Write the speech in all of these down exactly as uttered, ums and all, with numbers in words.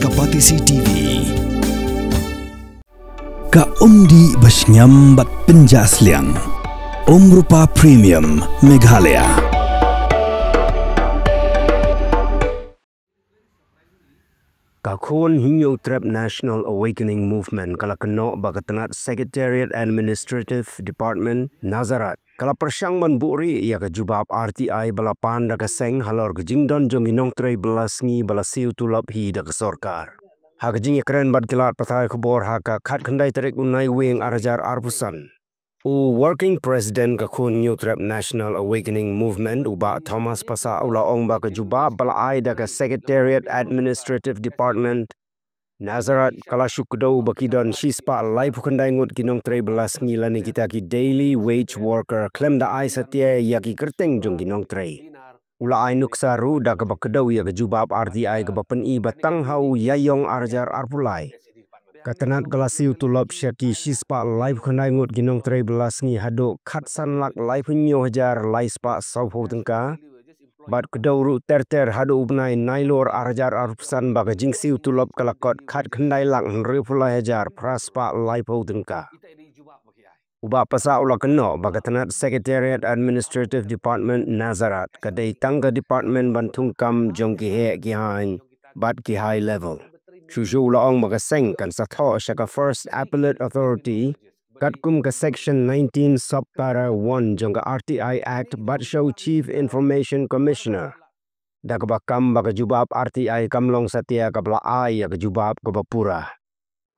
Ka Batesi T V. Ka umdih ba shngiam bad pynjah sliang. Umrupa Premium Meghalaya. Ka Khun Hynñiewtrep National Awakening Movement ka la kynnoh ba ka tnat Secretariat Administrative Department Nazareth ka la pyrshang ban buhrieh ïa ka jubab R T I ba la pan da ka seng halor ka jingdon jong ki nongtrei bylla sngi ba la siew tulop hi da ka sorkar. Ha ka jingïakren bad ki lad pathai khubor ha ka khatkhyndai tarik u Naiwieng ar hajar arphew san, u Working President ka Khun Hynñiewtrep National Awakening Movement u Bah Thomas Passah u la ong ba ka jubab ba la ai da ka Secretariat Administrative Department Nazareth ka la shu kdew ba ki don shispah laiphew khyndai ngut ki nongtrei bylla sngi lane kita ki daily wage worker khlem da ai satia ïa ki kyrteng jong ki nongtrei. U la ai nuksa ruh da kaba kdew ïa ka jubab R T I kaba pyni ba tang ha u Ïaïong ar hajar arphew lai ka tnat ka la siew tulop sha ki shispah laiphew khyndai ngut ki nongtrei bylla sngi haduh khatsan lak laiphew hynñiew hajar laispah sawphew tyngka. Bad kdew ruh ter ter haduh u bnai Nailur ar hajar arphew san ba ka jingsiew tulop ka la kot khatkhyndai lak hynriewphew lai hajar phraspah laiphew tyngka. U Bah Passah u la kynnoh ba ka tnat Secretariat Administrative Department Nazareth ka dei tang ka department ban thungkam jong ki heh ki haiñ bad ki high level. Shuh shuh u la ong ba ka seng kan sa thoh sha ka First Appellate Authority katkum ka Section nineteen Sub Para one jong ka R T I Act bad sha u Chief Information Commissioner da kaba kam ba ka jubab R T I kam long satia kaba la ai ïa ka jubab kaba pura.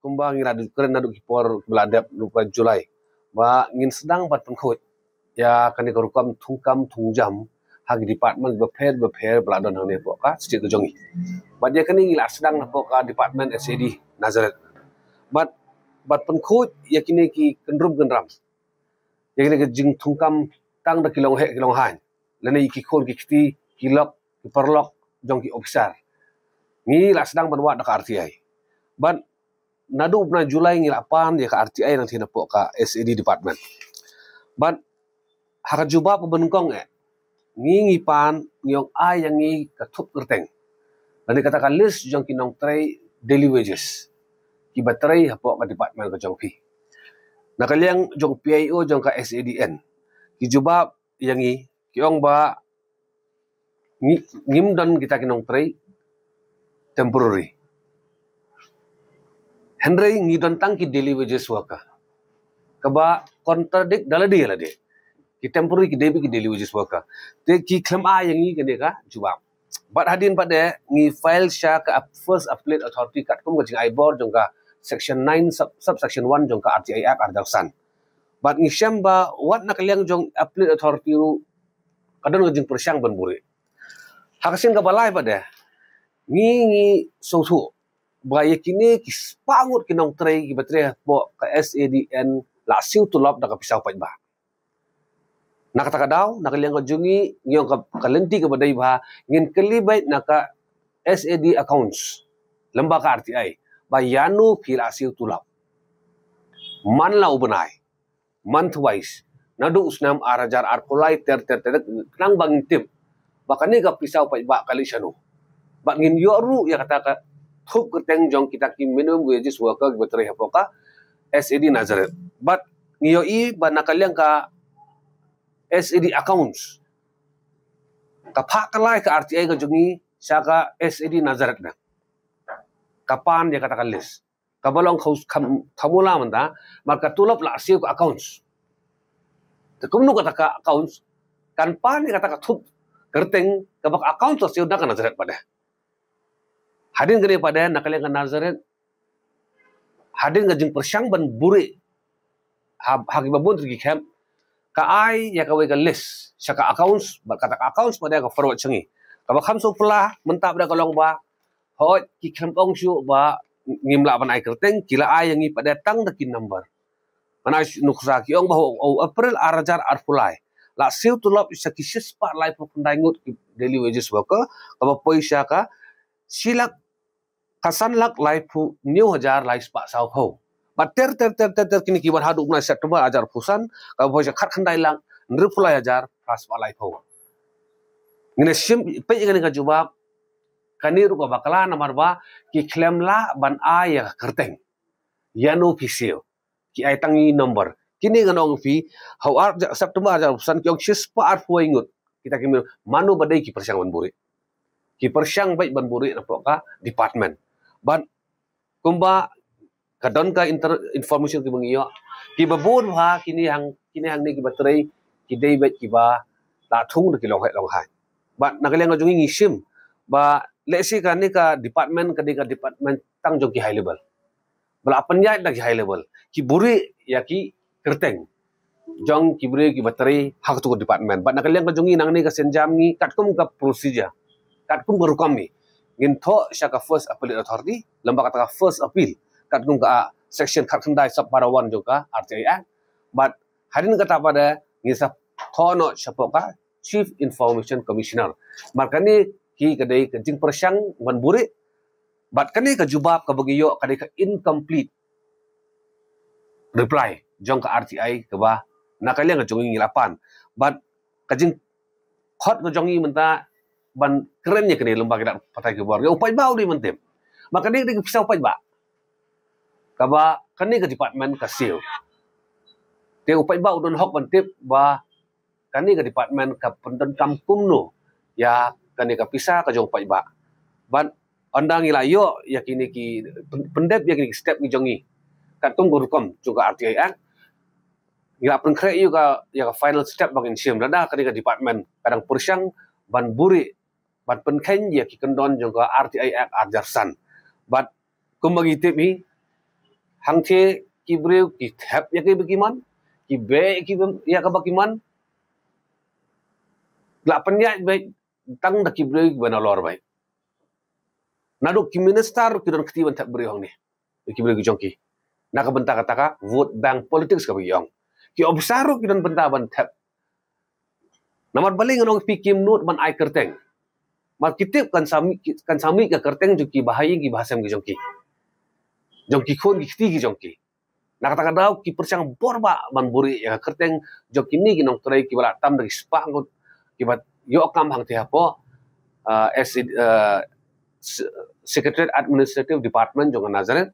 Kumba ngi la dep kren naduh ki por ba la dep naduh ka July ba ngin sdang ban pynkhuid ïa kane ka rukom thungkam thungjam ha ki department bapher bapher ba la don hangne hapoh ka state ka jong ngi. Bad ïa kane ngi la sdang hapoh ka department S A D Nazareth. Bad bad pynkhuid ïa kine ki kynrum kynram, ïa kine ki jingthungkam tang da ki longheh ki longhaiñ lane ïa ki khun ki kti, ki lok ki paralok jong ki officer. Ngi la sdang ban wad da ka R T I. Bad naduh u bnai July ngi la pan ïa ka R T I nangta hapoh ka S A D department. Bad ha ka jubab ba nyngkong eh ngi ngi pan ngi ong ai ïa ngi ka thup kyrteng lane kata ka list jong ki nongtrei daily wages kiba trei hapoh ka department ka jong phi. Na ka liang jong P I O jong ka S A D N ki jubab ïa ngi ki ong ba ngi, ngim don kita ki nongtrei temporary. Hynrei ngi don tang ki daily wages worker kaba contradict da lade lade. Ki temporary ki dei beit ki daily wages worker. Te ki khlem ai ïa ngi kane ka jubab. Bad hadien pat de ngi file sha ka ap-, First Appellate Authority katkum ka jingai bor jong ka Section nine sub, subsection one jong ka R T I Act ar hajar san. Bad ngi shem ba wat na ka liang jong Appellate Authority ruh ka don ka jingpyrshang ban buhrieh. Ha ka sien kaba lai pat de ngi ngi sngewthuh ba ïa kine ki spah ngut ki nongtrei kiba trei hapoh ka S A D N la siew tulop da ka pisa u paidbah. Na kata ka daw na ka liang ka jong ngi ngi ong ka, ka lynti kaba dei ba ngin kylli beit na ka S A D accounts lyngba ka R T I ba ïano phi la siew tulop, man la u bnai, month wise, naduh u snem ar hajar arphew lai ter ter ter, khnang ba ngin tip ba kane ka pisa u paidbah ka leit shano. Bad ngin ïoh ruh ïa kata ka thup kyrteng jong kita ki minimum wages worker kiba trei hapoh ka S A D Nazareth. Bad ngi ïohi ba na ka liang ka S A D accounts ka phah ka lai ka R T I ka jong ngi sha ka S A D Nazareth Bank. Ka pan ïa kata ka list kaba long kham, kham, khamula mynta, namar ka tulop la siew ka accounts. Te kumno kata ka accounts kan pan ïa kata ka thup kyrteng kaba ka accounts la siew na ka Nazareth pat de. Hadien kane pat de na ka liang ka Nazareth, hadien ka jingpyrshang ban buhrieh ha, ha kiba bun ki camp, ka ai ïa kawei ka list sha ka accounts, bad kata ka accounts pat de ka forward sha ngi. Kaba kham sngewphylla mynta pat de ka long ba hooid ki khlem ong shuh ba ngim lah ban ai kyrteng, ki la ai ïa ngi pat de tang da ki number. Ngan ai nuksa, ki ong ba ha u April ar hajar arphew lai la siew tulop sha ki shispah laiphew khyndai ngut ki daily wages worker, kaba poi sha ka shi lak, ka san lak laiphew hynñiew hajar laispah sawphew. Bad ter ter ter ter ter kine kiba haduh u bnai September ar hajar arphew san kaba poi sha khatkhyndai lak hynriewphew lai hajar phraspah laiphew. Ngin ïa shim peit ïa kane ka jubab kane ruh ka bakla namar ba ki khlem lah ban ai ïa ka kyrteng. Ïano phi siew. Ki ai tang i number. Kine nga ong phi, ha u ar September ar hajar arphew san ki ong shispah arphew wei ngut. Kita ki mano ba dei ki pyrshang ban buhrieh. Ki pyrshang beit ban buhrieh napoh ka department. Bad kumba ka don ka inter-, information kiba ngi ïoh. Kiba bun bha kine hang, kine hangne kiba trei, ki dei beit kiba la thung da ki longheh longhai. Bad na ka liang ka jong ngi ngi shim ba lehse kane ka department ka dei ka department tang jong ki high level. Ba la pynïaid da ki high level. Ki buhrieh ïa ki kyrteng jong ki briew kiba trei ha kato ka department. Bad na ka liang ka jong ngi nangne ka sienjam ngi katkum ka procedure, katkum ka rukom ngi, ngin thoh sha ka First Appellate Authority, lem bad kata ka First Appeal, katkum ka, ah, section khatkhyndai sub para one jong ka R T I Act. Bad hadien kata pat de ngin sa thoh noh shapoh ka Chief Information Commissioner. Namar kane hi ka dei ka jingpyrshang ban buhrieh. Bad kane ka jubab kaba ngi ïoh ka dei ka incomplete reply jong ka R T I kaba na ka liang ka jong ngi ngi la pan. Bad ka jingkhot ka jong ngi mynta ban kren ïa kane lem bad ki dak pathai ki bor. Ïa u paidbah u dei ban tip. Namar kane ka dei ka pisa u paidbah. Kaba kane ka department ka siew. Te u paidbah u don hok ban tip ba kane ka department ka pyndonkam kumno ïa kane ka pisa ka jong u paidbah. Bad ynda ngi la ïoh ïa kine ki pyn-, pyndep ïa kine ki step ki jong ngi katkum ka rukom jong ka R T I Act, ngi la pynkhreh ïa ka, ïa ka final step ba ngin shim. Lada kane ka department ka dang pyrshang ban buhrieh, ban pynkheiñ ïa ki kyndon jong ka R T I Act ar hajar san. Bad kumba ngi tip hi, hangta ki briew ki thep ïa kaba ki mon, ki beh ïa kaba ki mon, la pynïaid beit tang da ki briew kiba nalor beit. Naduh ki minister ki don kti ban thep briew hangne, ki briew ki jong ki. Na ka bynta kata ka vote bank politics kaba ki ong. Ki officer ruh ki don bynta ban thep. Namar balei ngan ong phi kim nud ban ai kyrteng. Namar ki tip kan sa mih, kan sa mih ka kyrteng jong ki bahaïing ki bahasem ki jong ki, jong ki khun ki kti ki jong ki. Na kata ka daw ki pyrshang bor bha ban buhrieh ïa ka kyrteng jong kine ki nongtrei kiba la tam da ki spah ngut kiba ïoh kam hangta hapoh, ah, as, ah, se-, Secretariat Administrative Department jong ka Nazareth.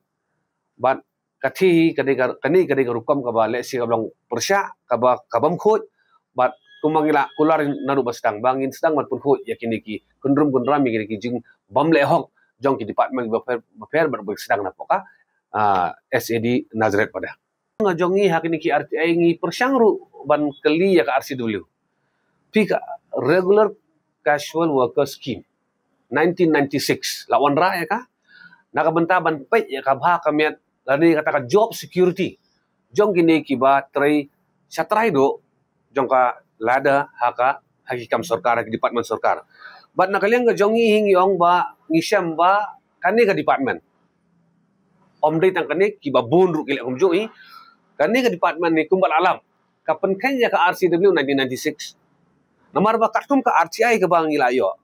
Bad kata hi ka dei ka, kane ka dei ka rukom kaba lehse kaba long pyrshah, kaba, kabym khuid. Bad kumba ngi la kular naduh ba sdang ba ngin sdang ban pynkhuid ïa kine ki kyndrum kyndram ïa kine ki jingbymlehhok jong ki department bapher bapher bad ba sdang napoh ka, ah, S A D Nazareth pat de. Nga jong ngi ha kine ki R T I ngi pyrshang ruh ban kylli ïa ka R C W. Phi ka Regular Casual Worker Scheme nineteen ninety-six la wanrah ïa ka na ka bynta ban peit ïa ka bha ka miat lane kata ka job security jong kine kiba trei sha trai duh jong ka lada ha ka, ha ki kam sorkar, ha ki department sorkar. Bad na ka liang ka jong ngi hi ngi ong ba ngi shem ba kane ka department, ym dei tang kane, kiba bun ruh ki leh kumjuh hi. Kane ka department ni kumba la lap, ka pynkheiñ ïa ka R C W nineteen ninety-six. Namar ba katkum ka R T I kaba ngi la ïoh,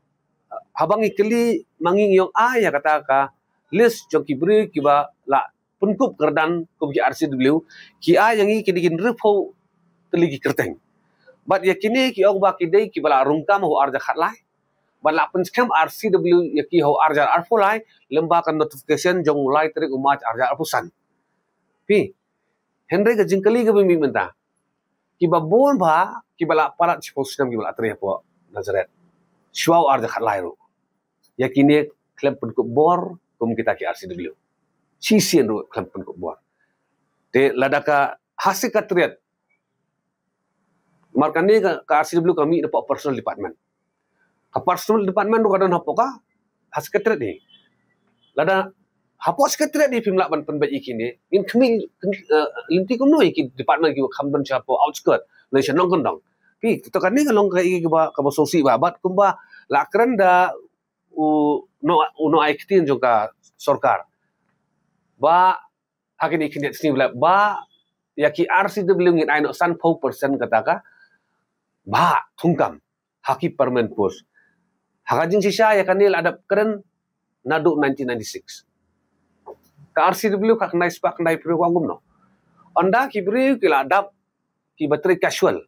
haba ngi kylli ma ngi ngi ong ai ïa kata ka list jong ki briew kiba la pynkup kyrdan kum ki R C W, ki ai ïa ngi kine ki hynriewphew tylli ki kyrteng. Bad ïa kine ki ong ba ki dei kiba la rung kam ha u ar hajar khatlai. Bad la pynskhem R C W ïa ki ha u ar hajar arphew lai lem bad ka notification jong u lai tarik u March ar hajar arphew san. Phi, hynrei ka jingkylli kaba mih mynta, kiba bun bha kiba la palat shiphew snem kiba la trei hapoh Nazareth shuwa u ar hajar khatlai ruh, ïa kine khlem pynkup bor kum kita ki R C W. Shisien ruh khlem pynkup bor. Te lada ka ha Secretariat, namar kane ka, ka R C W ka mih napoh Personnel Department. Ka Personnel Department ruh ka don hapoh ka, ha Secretariat hi. Lada hapoh Secretariat hi phim lah ban pynbeit ïa kine, ngin khmih, eh, lynti kumno ïa ki department kiba kham don sha hapoh outskirt lane sha nongkyndong. Phi, to kane ka long kaei kaba, kaba sngewsih bha. Bad kumba la kren da u nong, u nongai ktien jong ka sorkar ba ha kine ki khyndiat sngi ba la, ba ïa ki R C W ngin ai noh sanphew percent kata ka bhah thungkam ha ki permanent post. Ha ka jingshisha ïa kane la dep kren naduh nineteen ninety-six. Ka R C W ka khyndai spah khyndai phew ka ong kumno? Ynda ki briew ki la dap kiba trei casual,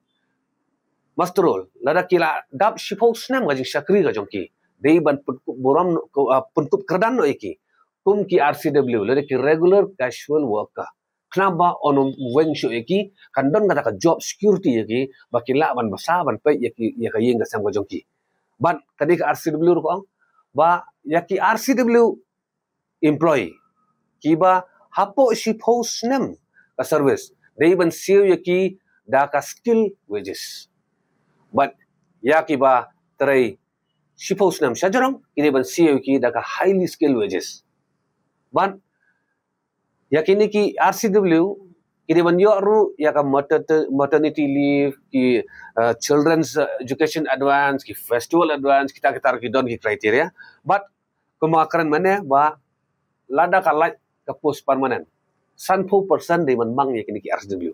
muster roll, lada ki la dap shiphew snem ka jingshakri ka jong ki, dei ban pynkup burom, uh, pynkup kyrdan noh ïa ki kum ki R C W, lane ki regular casual worker. Khnang ba un ym weng shuh ïa ki, kan don kata ka job security ïa ki, ba ki lah ban basa, ban peit ïa ki, ïa ka ïing ka sem ka jong ki. Bad kane ka R C W ruh ka ong ba ïa ki R C W employee kiba hapoh shiphew snem ka service, dei ban siew ïa ki da ka skill wages. Bad ïa kiba trei shiphew snem sha jrong, ki dei ban siew ïa ki da ka highly skilled wages. Bad ïa kine ki R C W, ki dei ban ïoh ruh ïa ka mater-, maternity leave, ki, uh, children's, uh, education advance, ki festival advance, kita kita ki don ki criteria. Bad kumba kren mynne ba lada ka lait ka post permanent, sanphew percent dei ban mang ïa kine ki R C W.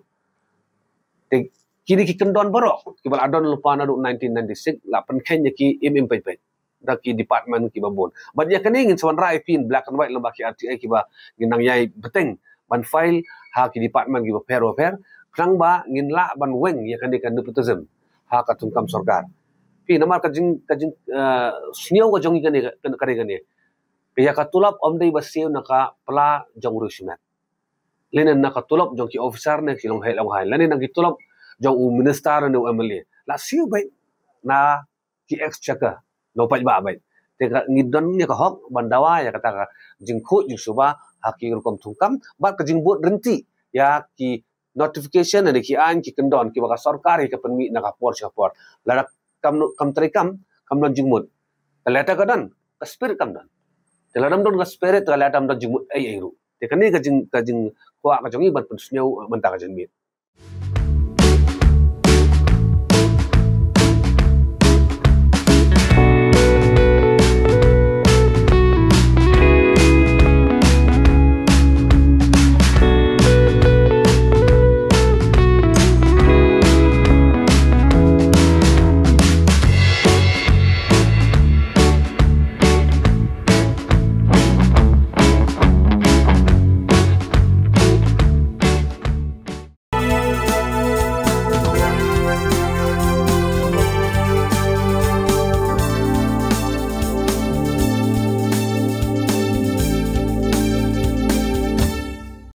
Te kine ki kyndon baroh kiba la don lypa naduh nineteen ninety-six, la pynkheiñ ïa ki im im peit peit da ki department kiba bun. Bad ïa kane ngin sa wanrah ïa phi in black and white lyngba ki R T I kiba ngin nang ïai bteng ban file ha ki department kiba pher ba pher, khnang ba ngin lah ban weng ïa kane ka nepotism ha ka thungkam sorkar. Phi, namar ka jing, ka jing, uh, sniew ka jong ngi kane, kane, kane, kane. Ka ïa ka tulop ym dei ba siew na ka pla jong u riewshimet, lane na ka tulop jong ki officer ne ki longhei longhai, lane na ki tulop jong u minister ne u M L A. La siew beit na ki exchequer, na u paidbah beit. Te ka ngi don ïa ka hok ban dawa ïa kata ka jingkhuid jingsuba ha ki rukom thungkam, bad ka jingbud ryntih ïa ki notification ne ki aiñ ki kyndon kiba ka sorkar ïa ka pynmih na ka por sha ka por. Lada kam, kam trei kam, kam don jingmut. Ka lada ka don, ka spirit kam don. Te lada kam don ka spirit, ka lada kam don jingmut ei ei ruh. Te kane ka jing, ka jingkwah ka jong ngi ban pynsniew, uh, mynta ka jingmih.